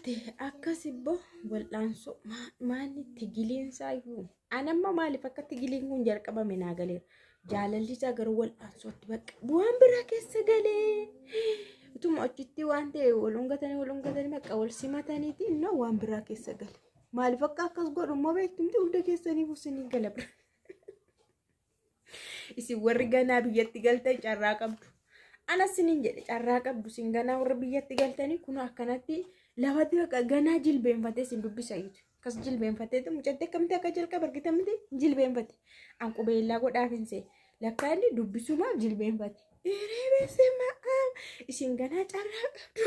Taate akkas ibboo wal'aansoo maali tigiliinsaa iyyuu. Anamma maaliif akka tigiliin kun jalqabame naa galeera. Jaalalli isaa garuu wal'aansootti bakka waan biraa keessa galee. Utuma achitti waan ta'e wal ungatanii wal ungatanii bakka wal simataniiti innoo waan biraa keessa gale. Maaliif akka akkas godhu immoo beektumti hunda keessaniif isinii gala bira. Isin warri ganaa biyyatti galtan carraa qabdu. Anas isiniin jedhe, carraa qabdu isin ganaa warra biyyatti galtanii. Kun akkanatti lafatti bakka ganaa jilbeenfatee isin dubbisa jechuudha. Akkas jilbeenfatee mucatti akkamitti akka jalqaba argitamti jilbeenfate. An qubeellaa godhaaf hin see. Lakkaa inni dubbisumaaf jilbeenfate. Eeree ma'aa isin ganaa carraa qabdu.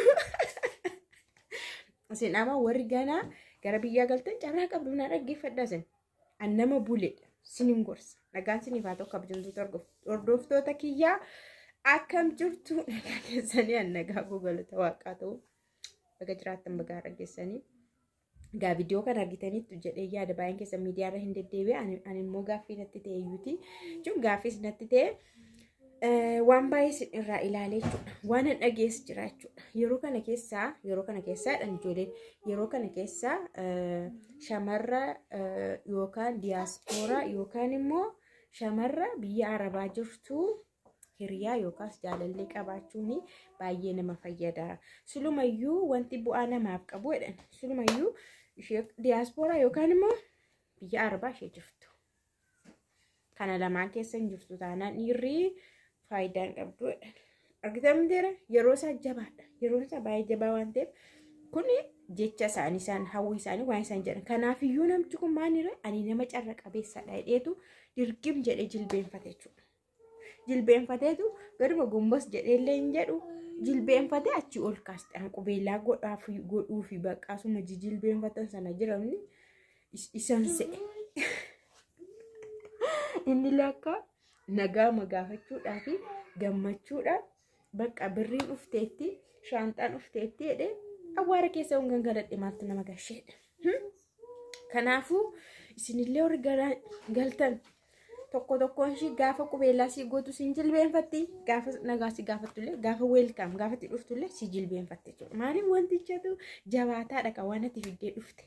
Isin amma warri ganaa gara biyyaa galtan carraa qabdu, na dhaggeeffadhaa isin. An nama buledha. Sinin gorsa. Nagaan siniif haa ta'u, kabajamtoota hordoftoota kiyyaa, akkam jirtu? Nagaa keessanii? An nagaa koo, galata waaqaa ta'u. Baga jiraattan, baga dhaggeessanii. Egaa viidiyoo kana argitaniittu jedhee yaada, baay'een keessa miidiyaarra hin deddeebi'e. Ani immoo gaaffii natti ta'e iyyuuti. Jechuun gaaffiis natti ta'e, waan baay'ee isin irraa ilaalee jechuudha. Waan an dhagees jira jechuudha. Yeroo kana keessaa ijoolleen yeroo kana keessaa shamarra yookaan diyaaspooraa yookaan immoo shamarra biyya arabaa jirtu hiriyaa yookaas jaalallee qabaachuun baay'ee nama fayyada. Silumayyuu wanti bu'aa namaaf qabu jedhan, silumayyuu ishee diyaaspooraa yookaan immoo biyya arabaa ishee jirtu. Kana lamaan keessa hin jirtu taanaan dhiirri faayidaa hin qabdu jedhan. Argitamteera, yeroo isaa jabaadha. Yeroon isaa baay'ee jabaa waan ta'eef, kuni jecha isaanii, isaan hawwii isaanii, waan isaan jedhan. Kanaafiyyuu namti kun maalirra ani nama carra qabeessadha jedheetu dirqim jedhee jilbeenfate jechuudha. Jilbeenfateetu gaduma gombos jedheellee hin jedhu, jilbeenfatee achi ol kaaste. An qubeellaa godhaaf godhuufi baqqaasuma jilbeenfatan sana jiramni isan se'e. Inni lakka nagaa gaafachuudhaa fi gammachuudhaan bakka birriin dhufteetti, shaanxaan dhufteetti jedhee awwaara keessa hongan galadhe, maaltu nama gasheedha. Kanaafuu isinillee warri galtan tokko tokkoon ishii gaafa qubeellaa si gootu sin jilbeenfatti, gaafa nagaa si gaafattullee, gaafa welcome gaafa itti dhuftullee si jilbeenfatte jechuudha. Maaliif? Wantichatu jabaataadha kan waan ati fiddee dhufte.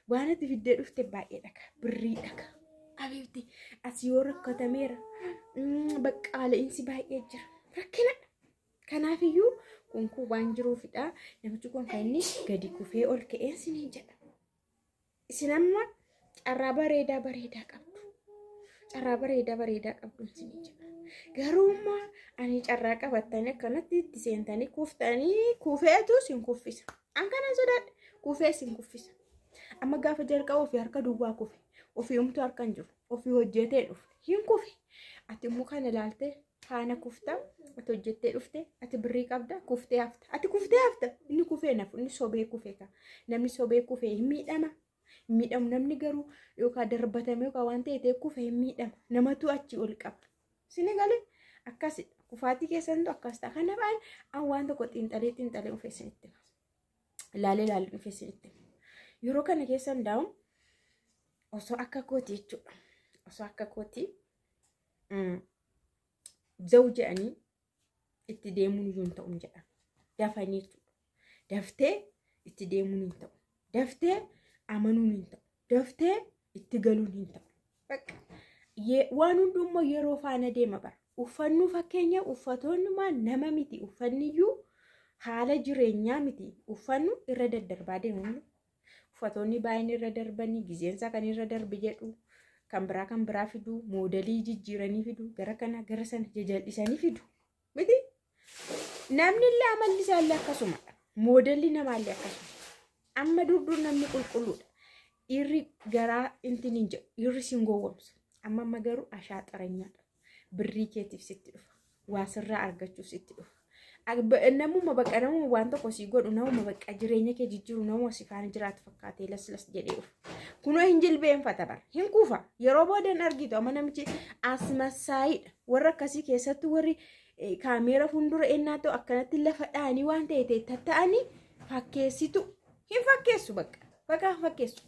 Waan ati fiddee dhufte baay'eedha ka, birriidha ka. Abeebti as yoo rakkatameera, baqqaala'insi baay'ee jira. Rakkinadha. Kanaafiyyuu kun kun waan jiruufidha. Namichi kun kan inni gadi kufee ol ka'een siniin jedha. Isin amma carraa bareedaa bareedaa qabdu. Carraa bareedaa bareedaa qabdu siniin jedha. Garuu immoo ani carraa qabattanii akkanatti itti seentanii kuftanii, kufeetu sin kuffisa. An kanan sodaadhe, kufee sin kuffisa. Amma gaafa jalqabu ofii harka duwwaa kufe. Ofii humtuu harka hin jiru. Ofii hojjetee dhufe. Hin kufe. Ati immoo kana ilaaltee faana kufta. Ati hojjettee dhufte. Ati birrii qabda. Kuftee hafta. Ati kuftee hafta. Inni kufee nafu. Inni sobee kufe ka. Namni sobee kufe hin miidhama. Hin miidhamu namni garuu, yookaan darbatame yookaan waan ta'e ta'e kufe hin miidhama. Namatu achi ol qaba. Sini galee akkasidha. Kufaatii keessantu akkas ta'a. Kanaaf an waan tokko xiinxalee xiinxalee dhufee isinitti hima. Ilaalee ilaalee dhufee isinitti hima. Yeroo kana keessa hundaa'u osoo akka kooti jechuudha. Osoo akka kooti zawu jedhanii itti deemuun iyyuu hin ta'u jedha. Dafanii jechuudha. Daftee itti deemuun hin ta'u. Daftee amanuun hin ta'u. Daftee itti galuun hin ta'u. Bakka waan hundummoo yeroo faana deema bara. Uffannuu fakkeenya, uffatoonni maal nama miti, uffanni iyyuu haala jireenyaa miti, uffannu irra daddarbaa deemu. Uffatoonni baay'een irra darbanii gizeensaa kan irra darbe jedhu, kan biraa kan biraa fidu, moodelii jijjiiranii fidu, gara kana gara sana jajal'isanii fidu miti. Namni illee amalli isaallee akkasumadha. Moodelli namaallee akkasuma. Amma dur namni qulqulluudha. Dhiirri garaa intin hin jedhu, dhiirri sin gowwomsu. Amma amma garuu ashaaxaranyaadha. Birrii keetiif sitti dhufa. Waa sirraa argachuuf sitti dhufa. Namuma bakka namuma waan tokko sii godhu, namuma bakka jireenya kee jijjiiru, namuma si faana jiraatu fakkaatee laslas jedhee dhufa. Kunoo hin jilbeenfata bara. Hin kufa. Yeroo booda hin argitu. Amma namichi asmassaayidha. Warra akkasii keessattuu warri kaameera fuuldura ennaa ta'u akkanatti lafa dha'anii waan ta'e ta'e tatta'anii fakkeessitu. Hin fakkeessu bakka. Bakka fakkeessu.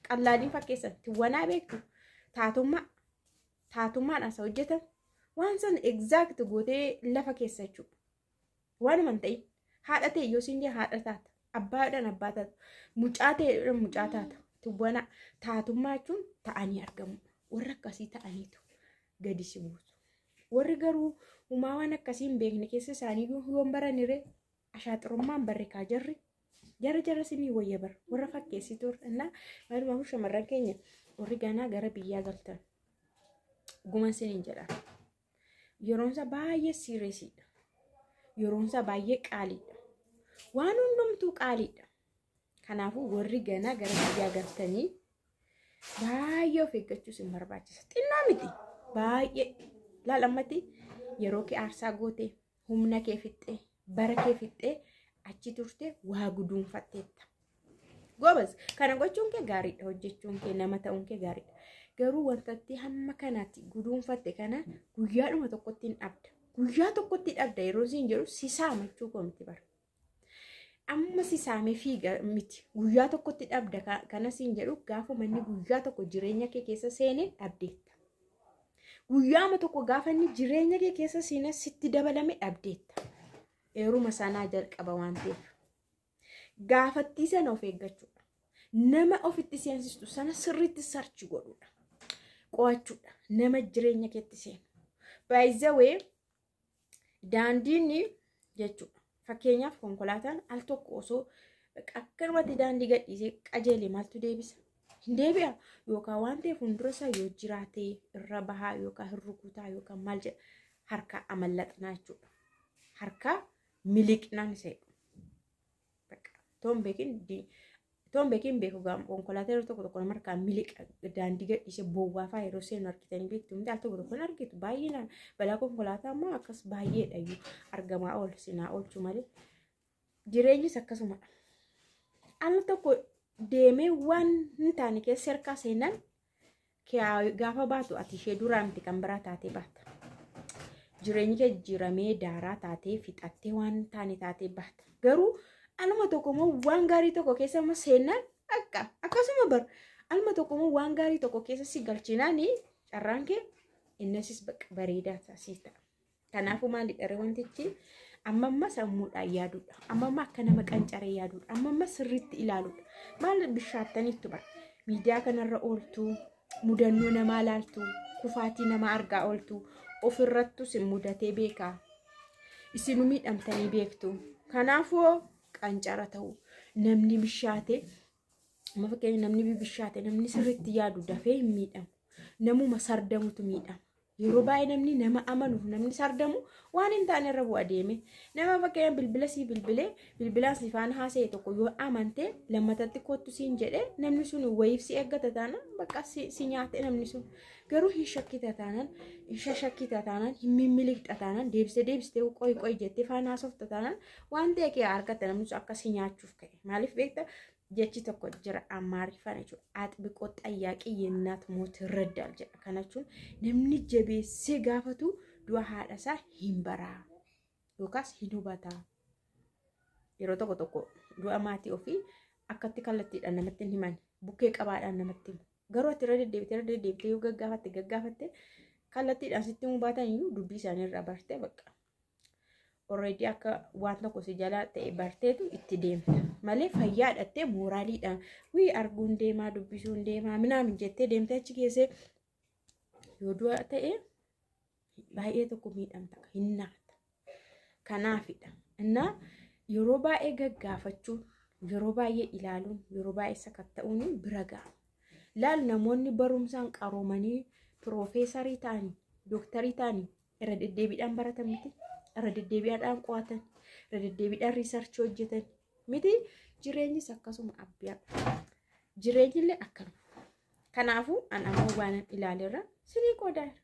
Qallaaliin fakkeessan. Tiwwanaa beektu. Taatummaa. Taatummaan asa hojjetan. Waan sana exact gootee lafa keessa jechuudha. Waanuma hin ta'in. Haadha ta'e yoo siin jee haadha taata. Abbaadhaan abbaa taata. Mucaa ta'eedhaan mucaa taata. Tuwwana taatummaa jechuun ta'anii argamu. Warra akkasii ta'aniitu gadi si buusu. Warri garuu uumaa waan akkasii hin beekne keessa isaanii yoon baranire ashaaxirummaan barre kaa jarri. Jara jara sinii wayya bara warra fakkeessitu innaa maalumaafuu shamarran keenya warri ganaa gara biyyaa galtan guman siniin jedha. Yeroonsa baay'ee siiresiidha. Yeroonsa baay'ee qaaliidha. Waan hundumtuu qaaliidha. Kanaafuu warri ganaa gara biyyaa galtanii baay'ee of eeggachuus hin barbaachisa. Xinnaa miti baay'ee laalammatti yeroo kee aarsaa goote humna kee fixxee bara kee fixxee achi turte waa guduunfatteetta. Goobas kana gochuun kee gaariidha hojjechuun kee nama ta'uun kee gaariidha. Garuu wantatti hamma kanaatti guduunfatte kana guyyaadhuma tokkotti hin dhabda. Guyyaa tokkotti dhabda yeroo siin jedhu si saamachuu koo miti bara. Amma si saamee fiiga miti guyyaa tokkotti dhabda kana siin jedhu gaafa manni guyyaa tokko jireenya kee keessa seene dhabdeetta. Guyyaama tokko gaafa inni jireenya kee keessa seene sitti dabalame dhabdeetta. Eeruma sanaa jalqaba waan ta'eef. Gaafattii sana of eeggachuudha. Nama ofitti seensistu sana sirriitti sarchi godhuudha. Qo'achuudha. Nama jireenya keetti seenu. Baay'izawee daandiin jechuudha. Fakkeenyaaf konkolaataan al tokko osoo akkanumatti daandii gadhiisee qajeele maaltu deebisa? Hin deebi'a. Yookaan waan ta'eef fuuldura isaa yoo jiraate irra bahaa yookaan hin rukutaa yookaan maal jedha harka amallaxnaa jechuudha. Harka miliqnaan isa jedhu. Toon beekin beeku konkolaataa yeroo tokko tokko nama harkaa miliqa daandii gadhiisee bowwaa fa'aa yeroo seenu argitanii beektu miti al tokko tokko hin argitu baay'inaan balaa konkolaataa immoo akkas baay'eedha iyyuu argamaa oolu sinaa oolchu malee jireenyis akkasumadha. Al tokko deemee waan hin taane keessa harkaa seenan gaafa baatu ati ishee duraa miti kan biraa taatee baata. Jireenyi kee jijjiiramee daaraa taatee fixattee waan hin taane taatee baata. Garuu aluma tokko immoo waan gaarii tokko keessa immoo seenaan akka akkasuma bar aluma tokko immoo waan gaarii tokko keessa si galchinaan carraan kee innasis bareedaa sii ta'a. Kanaafuu maalidha ree wantichi amma amma sammuudhaan yaaduudha. Amma amma akka nama qancaree yaaduudha. Amma amma sirriitti ilaaluudha. Maal bishaattaniittu bara miidiyaa kanarra ooltu mudannoo namaa laaltu kufaatii namaa argaa ooltu ofirrattus mudatee beekaa. Isinuu miidhamtanii beektu. Kanaafuu qancara ta'u namni bishaate amma fakkeenya namni bishaate namni sirriitti yaadu dafee hin miidhamu. Namuma sardamutu miidhama. Yeroo baay'ee namni nama amanuuf namni sardamu waan hin taane irra bu'a deeme. Nama fakkeenya bilbila sii bilbilee bilbilaan si faana haasa'e tokko yoo amante lammatatti kottu siin jedhee namni sun wayiif si eeggata taanaan bakka si nyaate namni sun. Garuu hin shakkita taanaan hin shashakkita taanaan hin mimmiliqxa taanaan deebistee deebistee qoy qoy jettee faana haasofta taanaan waan ta'e kee argatta namni sun akka si nyaachuuf ka'e. Maaliif beekta jechi tokko jira Amaariffaan jechuudha. Axbiqoo xayyaaqii yennaat moot irraddaal jedha. Kana jechuun namni jabeessee gaafatu du'a haadha isaa hin baraa yookaas hin hubataa. Yeroo tokko tokko du'a maatii ofii akkatti kallattiidhaan namatti hin himan bukkee qabaadhaan namatti himu. Garuu ati irra deddeebitee irra deddeebitee yoo gaggaafatte gaggaafatte kallattiidhaan sitti himuu baatan iyyuu dubbii isaanii irraa bartee bakka. Already akka waan tokko si jalaa ta'e barteetu itti deemta. Malee fayyaa hidhattee mooraaliidhaan wii arguun deemaa dubbisuun deemaa minaamin jettee deemtee achi keessee yoo du'a ta'e baay'ee tokko miidhamta hin naata. Kanaafidha. Innaa yeroo baay'ee gaggaafachuun yeroo baay'ee ilaaluun yeroo baay'ee sakatta'uun bira ga'a. Laal namoonni barumsaan qaroomanii piroofeesarii ta'anii dooktarii ta'anii irra deddeebiidhaan baratan miti. Irra deddeebiidhaan qo'atan irra deddeebiidhaan riisarchii hojjetan miti. Jireenyis akkasuma abbiyaa. Jireenyillee akkanuma. Kanaafuu an ammoo waan ilaaleerra sinii qoodaera.